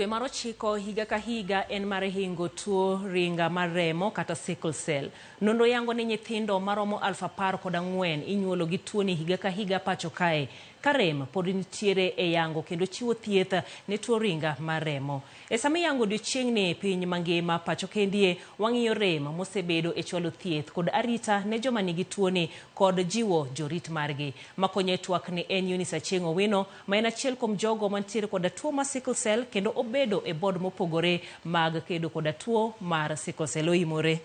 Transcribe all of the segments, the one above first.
Dwe mar ochiko higa ka higa en mar hingo tuo ringa mar remo kata sickle cell. Nonro yango ni nyithindo maromo 14,000 inyuolo gi tuoni higa ka higa pacho kae. Ka rem pod nitiere e yango kendo chiwo thieth ne tuo ringa mar remo. E sama iyango odiochieng'ni e piny mangima pacho kendie wang'iyo rem mosebedo e chwalo thieth kod arita ne joma nigi tuoni kod jiwo jorit margi. Makonyo e twakni en Eunice Achieng' Owino ma en achiel kuom jogo mantiere koda tuo mar sickle cell kendo obedo e board mopogore mag kedo koda tuo mar sickle cell. Oimore.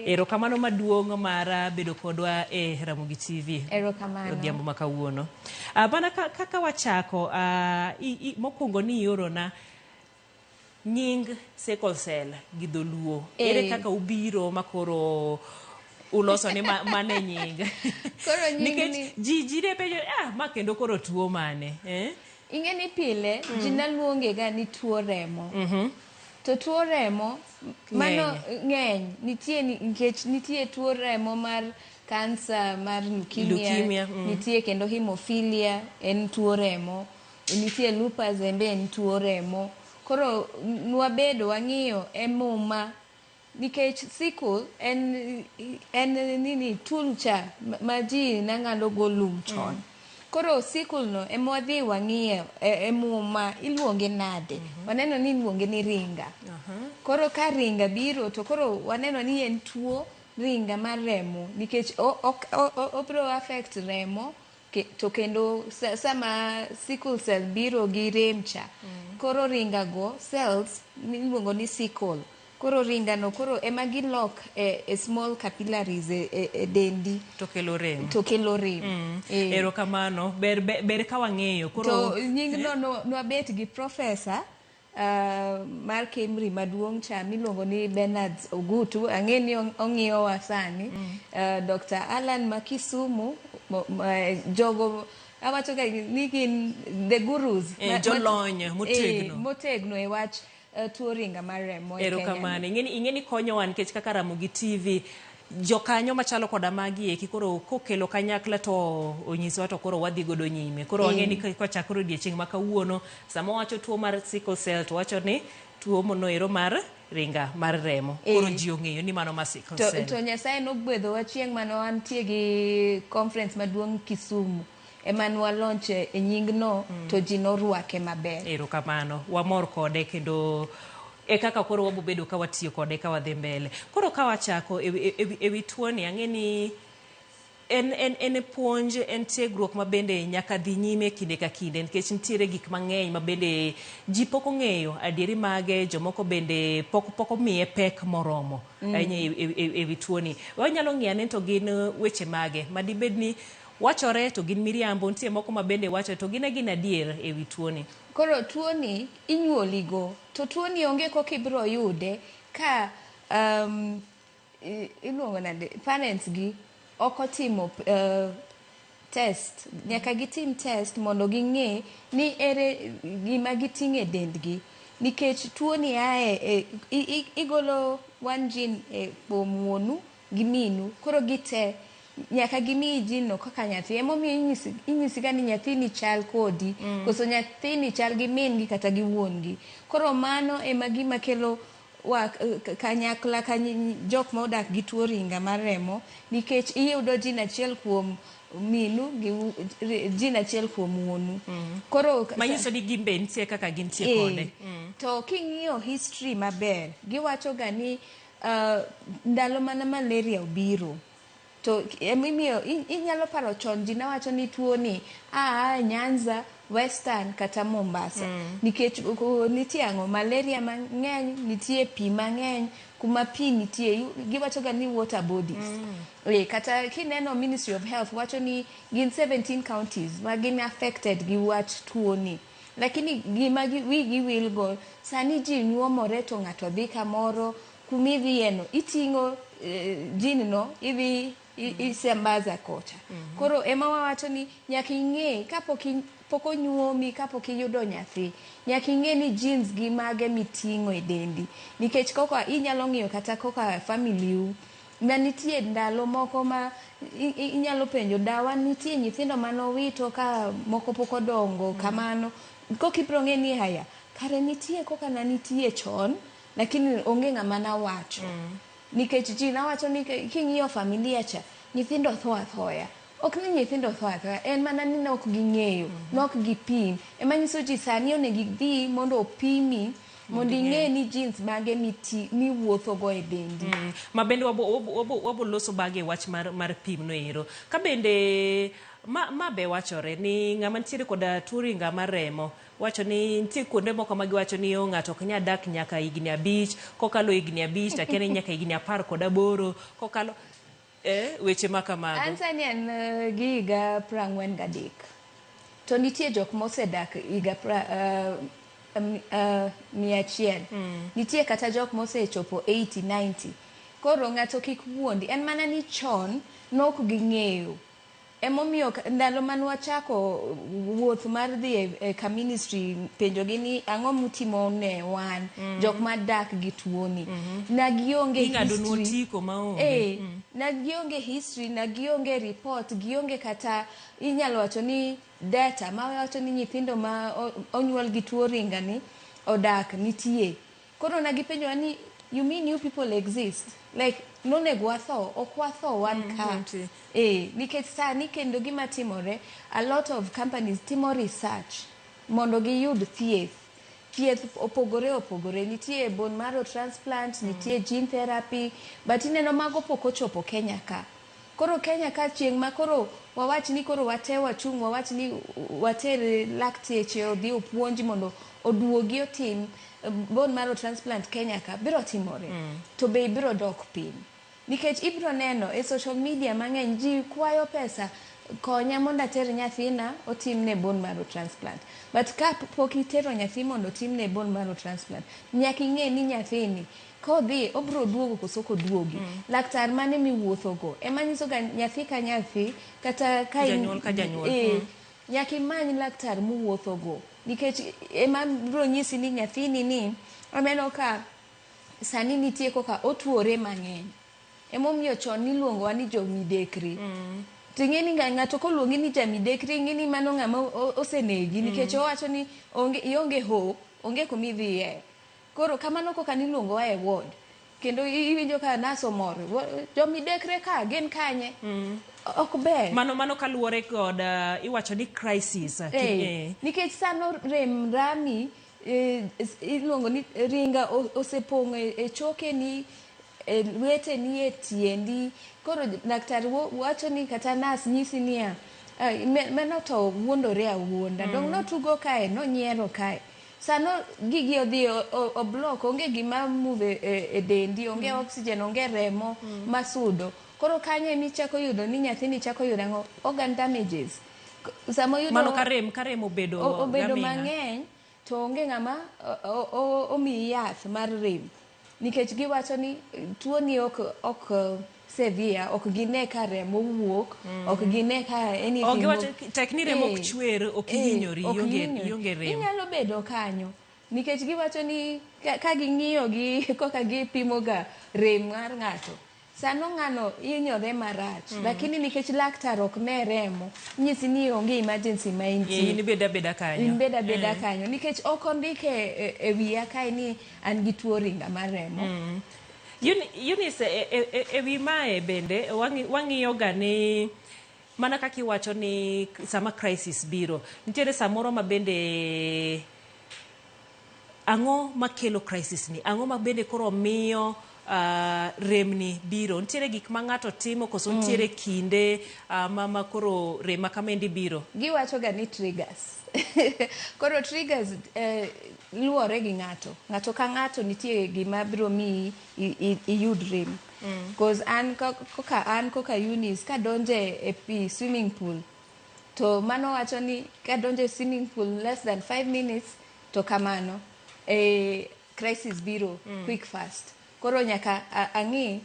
Erokamano maduong' mar bedo kodwa e Ramogi TV. Erokamano. Odhiambo ma kawuono. Mana kaka wachako, mokwongo ni iorona nying sickle cell gi dholuo. Ere kaka ubiro makoro uloso ni mane nying? Koro nying Nikech ni ji ne penjo, ah, ma kendo koro tuo mane? Eh? Ing'e ni pile ji ne luonge ga ni tuo remo. To tuo remo mano ng'eny nitie nikech nitie tuo remo mar kansa mar leukemia, Leukemia. Nitie kendo hemophilia en tuo remo, nitie lupus en be en tuo remo. Koro nwabedo wang'iyo e muma nikech sickle en nini tool cha ma ji ne ng'ado go lum chon. Koro sickle no ema wadhi wang'iyo e muma iluonge nade. Waneno ni iluonge ni ringa. Koro ka ringa biro to koro waneno ni en tuo ringa mar remo nikech obiro affect remo to kendo sama sickle cell biro gi rem cha, koro ringa go cells miluongo ni sickle Koro ringano koro ema gilok e small capillaries e dendi. To kelo rem. To kelo rem. Erokamano. Ber ka wang'eyo. Koro To nyingno no, nwabet gi professor mar KEMRI maduong' cha miluongo ni Bernard Ogutu. Ang'e ni ong'iyowa sani. Dr. Alan ma Kisumu, jogo awacho ga ni gin the gurus. Jolony motegno. Motegno e wach tuo ringa mar remo e Kenya. Erokamano. Ing'eni konyowa nikech kaka Ramogi TV jokanyo machalo koda magi eki koro kokelo kanyakla to onyisowa to koro wadhi godo nyime. Koro wang'e ni kochakore odiechieng' ma kawuono sama wacho tuo mar sickle cell to wacho ni tuo monoero mar ringa mar remo. Koro ji ong'eyo ni mano ma sickle cell. To Nyasaye nogwedhowa chieng' mane wantie gi conference maduong' Kisumu. Ema nwa launch e nyingno to ji norwake maber. Erokamano. Wamor kode kendo e kaka koro wabobedo ka watiyo kode ka wadhi mbele. Koro ka wachako ewi tuoni, ang'e ni en puonj, en tiegruok ma bende nyaka dhi nyime kinde ka kinde nikech nitiere gik mang'eny ma bende ji pok ong'eyo adieri mage, jomoko bende pok omiye pek moromo ahinya ewi tuoni. Wanyalo ng'iyo ane to gin weche mage madibed ni wachore to gin miriambo, nitie moko ma bende wachore to gin agina adier ewi tuoni. Koro tuoni inyuoligo, to tuoni onge kaka ibiro yude ka iluongo nade, parents gi ok otimo test. Nyaka gitim test mondo ging'e ni ere gima giting'o e dendgi. Nikech tuoni ae, igolo one gene kuom wuonu gi minu, koro gite nyaka gimiyi gene no kaka nyathi. Emomiyo inyisi ga ni nyathini chal kodi, koso nyathini chal gi min gi kata gi wuon gi. Koro mano ema gima kelo wa kanyakla ka jok ma odak gi tuo ringa mar remo, nikech iyudo gene achiel kuom minu gi gene achiel kuom wuonu. Koro manyiso ni gin be nitie kaka gintie kode. To king'iyo history maber, giwacho ga ni ndalo mana malaria obiro to emimiyo inyalo paro chon ji newacho ni tuo ni a Nyanza, Western kata Mombasa. Nikech nitie ang'o, malaria mang'eny, nitie pi mang'eny, kuma pi nitie giwacho ga ni water bodies. Kata kineno Ministry of Health wacho ni gin 17 counties ma gin affected gi wach tuo ni. Lakini gima wigi wil go, sani ji nyuomore to ng'ato dhi kamoro, kumidhiye no iting'o gene no idhi isambaza kocha. Koro ema wawacho ni nyaka ing'e kapok pok onyuomi, kapok iyudo nyathi, nyaka ing'e ni genes gi mage miting'o e dendi. Nikech kaka inyalo ng'iyo kata kaka family u, na nitie ndalo moko ma inyalo penjo dawa nitie nyithindo manowito ka moko pok odongo kamano. Koka ibiro ng'e ni haya, Kare nitie koka na nitie chon, lakini onge ng'ama nawacho. Nikech ji nawacho ni king'iyo familia cha, nyithindo tho athoya. Ok ni nyithindo tho athoya, en mana ni nok ging'eyo, nok gipim. Ema nyiso ji sani onego idhi mondo opimi, mondo ing'e ni genes mage miwuotho go e dendi. Ma bende wabo loso bage wach mar pim no ero. Ka bende ma be wachore ni ng'ama nitiere koda tuo ringa mar remo wacho ni nitie kuonde moko ma giwacho ni o ng'ato ok nyal dak nyaka higni 5, kokalo higni 5 to akia ni nyaka higni 18 kokalo weche ma kamago. An sani an gi higa 43. To nitie jok mosedak higa 100. Nitie kata jok mosechopo 80, 90. Koro ng'ato kik wuondi. En mana ni chon nok ging'eyo. Emomiyo ndalo mane wachako wuoth mar dhi e ka ministry penjogi ni ang'o mutimo ne wan jok madak gi tuoni. Na gionge Ing'ado history. otiko maonge. Na gionge history, na gionge report, gionge kata inyalo wacho ni data ma wacho ni nyithindo ma onyuol gi tuo ringa ni odak nitie. Koro na gipenjowa ni you mean you people exist? Like nonego watho, ok watho wan ka. Nitie. Nikech sani kendo gima timore, a lot of companies timo research mondo giyud thieth. Thieth opogore opogore, nitie bone marrow transplant, nitie gene therapy, but ineno mago pok ochopo Kenya ka. Koro Kenya ka chieng' ma koro wawach ni koro wate wachung' wawach ni water lakteche odhi opuonj mondo oduogi otim bone marrow transplant Kenya ka biro timore. To bei biro dok piny. Nikech ibiro neno e social media mang'eny ji kwayo pesa konya mondo ater nyathina otimne bone marrow transplant. But ka pok itero nyathi mondo otimne bone marrow transplant, nyaka ing'e ni nyathini kodhi obiro duogo koso ok oduogi. Laktar mane miwuothogo ema nyiso ga nyathi ka nyathi kata ka Janyuol ka janyuol. Nyaka imany laktar muwuothogo nikech ema biro nyisi ni nyathini ni aneno ka sani nitie koka otuore mang'eny. Emomiyo chon niluongowa ni jomidekre. To ing'e ni ng'ato koluongi ni jamidekre ing'e ni mano ng'ama osenegi nikech owacho ni onge ionge hope, onge kumidhiye. Koro kamano koka niluongowa e ward. Kendo iwinjo ka nas omor, jomidekre ka gin kanye? Ok ber. Mano kaluwore kod iwacho ni crisis. Nikech sano rem rami iluongo ni ringa osepong'o e chokeni, e lweteni, e tiendi. Koro laktar wacho ni kata nas nyisi niya, mano to wuondore awuonda. Dong' notugo kae, nonyiero kae. Sano gigi odhi o block, onge gima move e dendi, onge oxygen, onge remo masudo. Koro kanyo emichako yudo ni nyathini chako yudo ang'o? Organ damages. Sama oyudo Mano ka rem obedo obedo gaming'a. mang'eny to onge ng'ama omiyi yath mar rem. Nikech giwacho ni tuo ni ok severe, ok gine ka remo wuok, ok gine ka anything. Ok giwacho tek ni remo ok chwer, ok ihinyori, ok ihinyori. Ionge rem. Inyalo bedo kanyo. Nikech giwacho ni ka ging'iyo gi koka gipimo ga rem mar ng'ato. Sano ng'ano hinyore marach, lakini nikech laktar ok ne remo, nyisi ni onge emergency ma intie. In ibed abeda kanyo. In bed abeda kanyo nikech ok ondike e wiya kae ni an gi tuo ringa mar remo. Eunice, e wi mae bende wang'iyo ga ni mana kaka iwacho ni sama crisis biro nitiere samoro ma bende ang'o makelo crisis ni, ang'o ma bende koro miyo remni biro, nitiere gik ma ng'ato timo koso nitiere kinde ma koro rem ma kamendi biro? Giwacho ga ni triggers. Koro triggers luwore gi ng'ato. Ng'ato ka ng'ato nitie gima biro miyi iyud rem. Cause an koka an koka Eunice kadonje e pi swimming pool to mano wacho ni kadonje e swimming pool less than 5 minutes to kamano crisis biro quick fast. Koro nyaka ang'i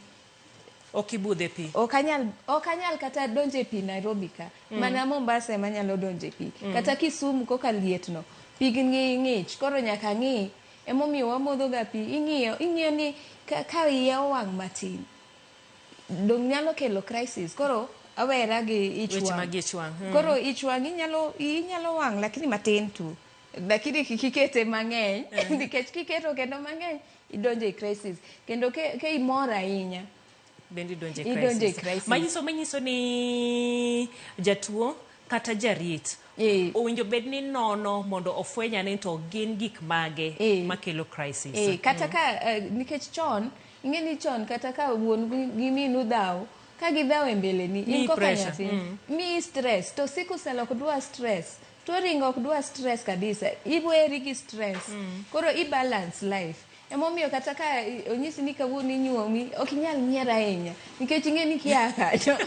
Ok ibudh e pi. Ok anyal kata donjo e pi Nairobi ka. Mana Mombasa ema anyalo donjo e pi. Kata Kisumu koka liet no. Pigni ng'ich. Koro nyaka ang'i. Emomiyo wamodho ga pi. Ing'iyo ni ka iya owang' matin. Dong nyalo kelo crisis. Koro awera gi ich Weche wang'. Mag ich wang'. Koro ich wang' inyalo wang' lakini matin tu. Lakini kik ikete mang'eny, nikech kiketo kendo mang'eny, idonjo e crisis. Kendo ke imor ahinya, bende idonjo e idonjo e crisis. Crisis. Manyiso ni jatuo kata jarit owinjo bed ni nono mondo ofweny ane to gin gik mage makelo crisis. Kata ka nikech chon, ing'e ni chon kata ka wuon gi minu dhaw, ka gidhaw e mbeleni, in miyi koka pressure. Nyathi, miyi stress. To sickle cell ok dwa stress. Tuo ringo ok dwa stress kabisa. Iweri gi stress. Koro i balance life. Emomiyo kata ka onyisi ni kawuono inyuomi, ok inyal nyiero ahinya. Nikech ing'e ni kia kacho,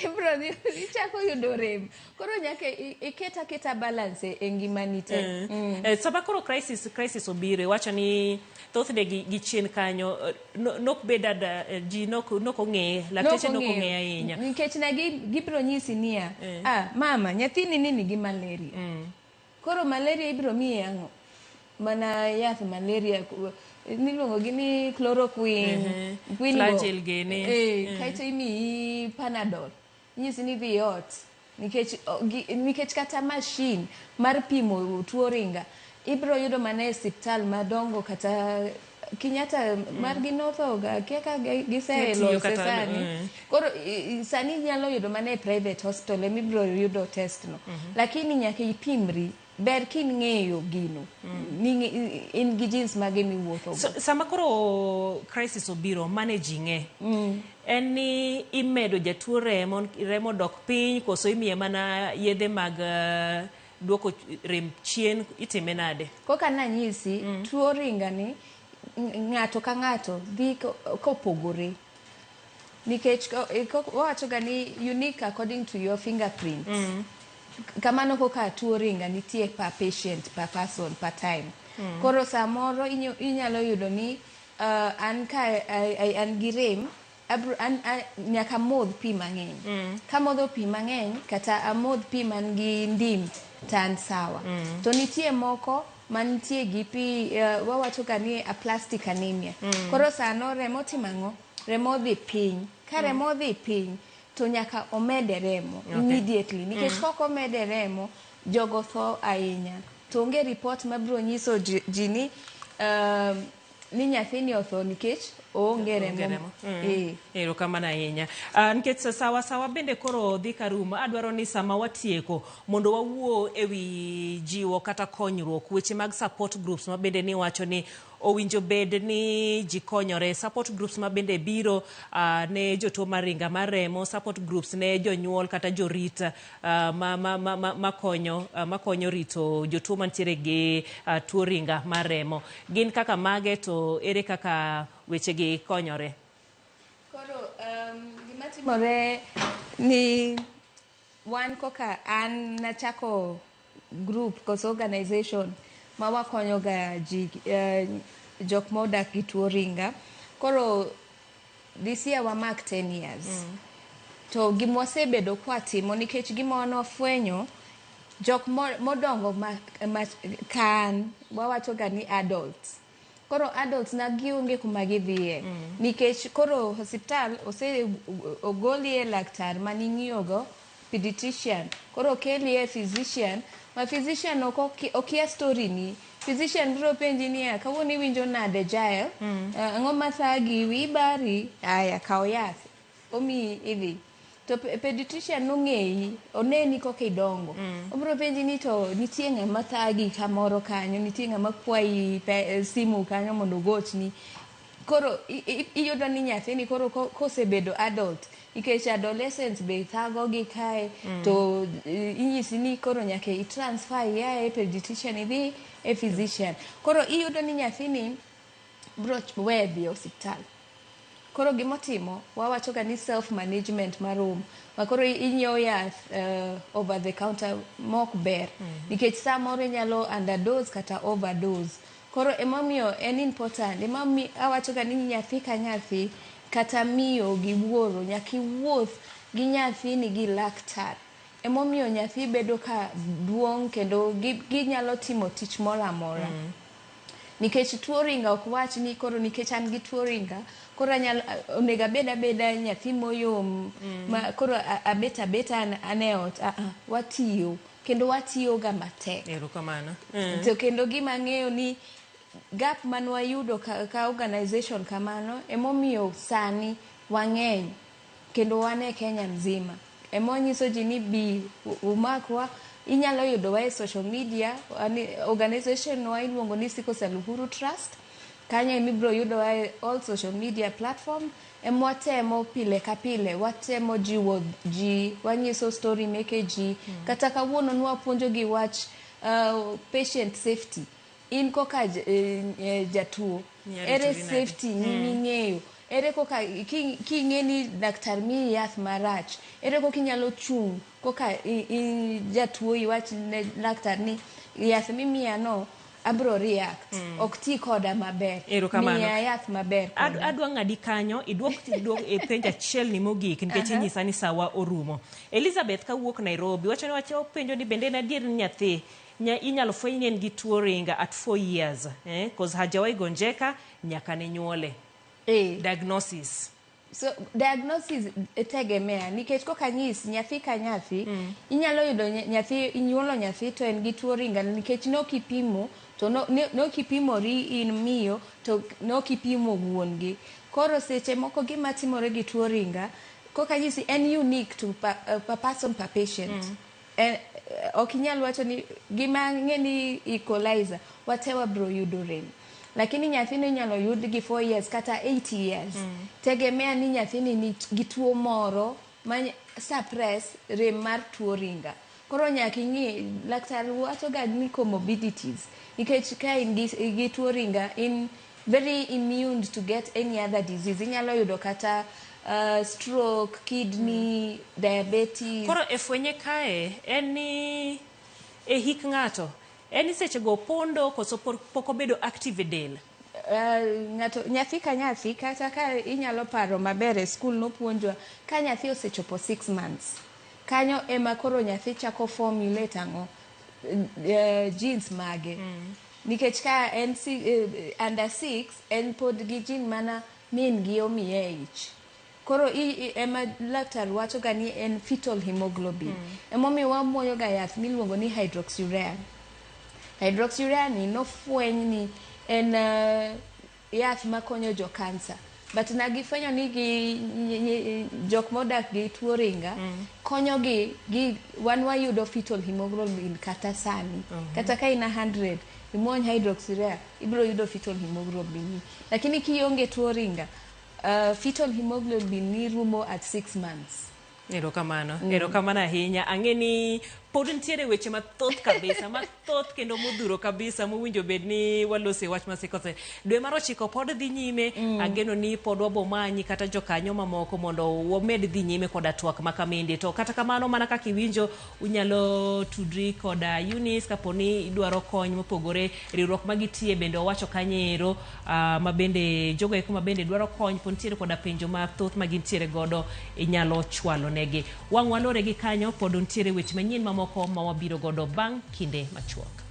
ibro dhi ichako yudo rem. Koro nyaka iket aketa balance e ngimani te. Sama koro crisis obiro, iwacho ni thothne gi chien kanyo nok bed ada, ji nok ong'eye, lakteche nok ong'eye ahinya. Nikech ne gibiro nyisi niya, "Ah, mama, nyathini ni nigi malaria. Koro malaria ibiro miye ang'o? Mana yath malaria niluongo gi ni chloroquine, queen go." Flagyl gini. Kaeto imiyi Panadol. Inyisi ni dhi ot. Nikech kata machine mar pimo tuo ringa ibiro yudo mana e osiptal madongo, kata Kenyatta margi notho ga, kia ka Tiyo giselose kata, sani. Koro sani inyalo yudo mana e private hospital ema ibiro yudo test no. Lakini nyaka ipimri. Ber king'eyo gino. Ni in gi genes mage miwuotho go. So, sama koro crisis obiro, managing e en ni imedo jatuo remo, remo dok piny, koso imiye mana yedhe mag duoko rem chien? Itime nade? Koka nanyisi, tuo ringa ni ng'ato ka ng'ato dhi kopogore. Nikech wawacho ga ni unique according to your fingerprints. Kamano koka tuo ringa nitie per patient, per person, per time. Koro samoro inyalo yudo ni an ka an gi rem, abro, an, nyaka amodh pi mang'eny. Kamodho pi mang'eny kata amodh pi man gi ndim to an sawa. To nitie moko mantie gi pi, wawacho ga ni aplastic anemia. Koro sano remo timo ang'o? Remo dhi piny. Ka remo dhi piny, to nyaka omede remo immediately. Nikech kok omede remo, jogo tho ahinya. To onge report mabiro nyiso ji ni nyathini otho nikech oonge Onge remo. Remo. Eh. Erokamano ahinya. Nikech sawa sawa bende koro dhi karumo, adwaro ni sama watieko mondo wawuo ewi jiwo kata konyruok, weche mag support groups ma bende niwacho ni owinjo bed ni ji konyore, support groups ma bende biro ne jotuo mar ringa mar remo, support groups ne jonyuol kata jorit ma konyo rito jotuo mantiere gi tuo ringa mar remo. Gin kaka mage, to ere kaka wechegi konyore? Koro gima timore ni wan koka an nachako group koso organization ma wakonyo ga ji, jok modak gi tuo ringa. Koro this year wamak 10 years. To gimwasebedo kwatimo, nikech gima nofwenyo jok modongo ma kan wawacho ga ni adults. Koro adults na gionge kuma gidhiye nikech koro osiptal ose ogolie laktar maning'iyo go, pediatrician, koro okelie physician, ma physician ok okia story ni. Physician biro penji niya, "Kawuono iwinjo nade, Jael? Ang'o mathagi? Wiyi bari? Aya, kaw yath." Omiyi, idhi. To pediatrician nong'eyi, oneni kaka idongo. Obiro penji ni to nitie ng'ama thagi kamoro kanyo, nitie ng'ama kwayi simu kanyo mondo ogochni. Koro iyudo ni nyathini koro kosebedo adult, nikech adolescents be thagogi kae, to inyisi ni koro nyaka i transfer ia e pediatrician idhi e physician. Koro iyudo ni nyathini biro we dhi e osiptal. Koro gimotimo, wawacho ga ni self management marom ma koro inyiewo yath over the counter mok ber, nikech samoro inyalo underdose kata overdose. Koro emomiyo en important, emomiyo awacho ga ni nyathi ka nyathi kata miyo gi wuoro nyaka iwuoth gi nyathini gi laktar. Emomiyo nyathi bedo ka duong' kendo ginyalo timo tich moro amora, nikech tuo ringa ok wach ni koro nikech an gi tuo ringa koro anyalo onego abed abeda nyathi moyom ma koro abet abeta an e ot. Ah, ah, watiyo. Kendo watiyoga matek. Erokamano. To kendo gima ang'eyo ni gap manwayudo ka organization kamano emomiyo sani wang'eny kendo wan e Kenya mzima. Ema wanyiso ji ni bi umakwa, inyalo yudowa e social media. Organization wa iluongo ni Sickle Cell Uhuru Trust. Kanyo ema ibiro yudowa e all social media platform. Emwatemo pile ka pile, watemo jiwo ji, wanyiso story meke ji. Kata kawuono nwapuonjo gi wach patient safety. In koka jatuo, Inyalo ere ritori nade? safety ni ming'eyo, ere koka king'e ni laktar miyi yath marach, ere koka inyalo chung' koka in jatuo iwach ne laktar ni yath mimiya no abro react, ok ti koda maber. Erokamano. Miya yath maber koda. Adwa ng'adi kanyo iduok e penjo achiel ni mogik nikech inyisa ni sawa orumo. Elizabeth kawuok Nairobi wacho ni wacho penjo ni bende en adier ni nyathi inyalo fweny ni en gi tuo ringa at 4 years, cause hajawahi gonjeka nyaka ne nyuole? Diagnosis. So diagnosis tegemea nikech koka nyis nyathi ka nyathi inyalo yudo nyathi, inyuolo nyathi to en gi tuo ringa nikech nokipimo to nokipimori in miyo to nokipimo wuon gi. Koro seche moko gima timore gi tuo ringa, koka nyisi, en unique to per person, per patient. Ok inyal wacho ni gima ng'e ni equalizer wate wabro yudo rem, lakini nyathino inyalo yud gi 4 years kata 8 years. Tegemea ni nyathini ni gi tuo moro ma suppress rem mar tuo ringa. Koro nyaka ing'i, laktar wacho ga ni comorbidities, nikech ka in gi tuo ringa in very immune to get any other disease. Inyalo yudo kata stroke, kidney, diabetes. Koro e fwenye kae en ni e hik ng'ato en ni seche go pondo koso pok obedo active e del? Ng'ato, nyathi ka nyathi, kata ka inyalo paro maber e skul nopuonjwa ka nyathi osechopo 6 months, kanyo ema koro nyathi chako formulate ang'o, genes mage, nikech ka en under 6 en pod gi gene mana min gi omiye e ich. Koro ema laktar wacho ga ni en fetal hemoglobin. Emomiyo wamuoyo ga yath miluongo ni hydroxyurea. Hydroxyurea ni nofweny ni en yath makonyo jo kansa, but nagifwenyo ni gi jok modak gi tuo ringa konyogi gi wan wayudo fetal hemoglobin kata sani. Kata ka in 100 imuony hydroxyurea, ibiro yudo fetal hemoglobin ni. Lakini kionge tuo ringa, fetal hemoglobin ni rumo at 6 months. Erokamano, erokamano ahinya. Ang'e ni pod nitiere weche mathoth kabisa, mathoth kendo modhuro kabisa mowinjo bed ni walose wach mar sickle cell. Dwe mar ochiko pod dhi nyime, ageno ni pod wabo manyi kata jokanyo mamoko mondo wamed dhi nyime koda twak ma kamende. To kata kamano, mana kaka iwinjo, unyalo tudri koda Eunice kapo ni idwaro kony mopogore. Riwruok ma gitie bende owacho kanyo ero, ma bende jogo eko ma bende dwaro kony pod nitiere koda penjo mathoth ma gintiere godo inyalo chwalo negi. Wang' walore gi kanyo, pod nitiere weche manyien mamoko ma wabiro godo bang' kinde machuok.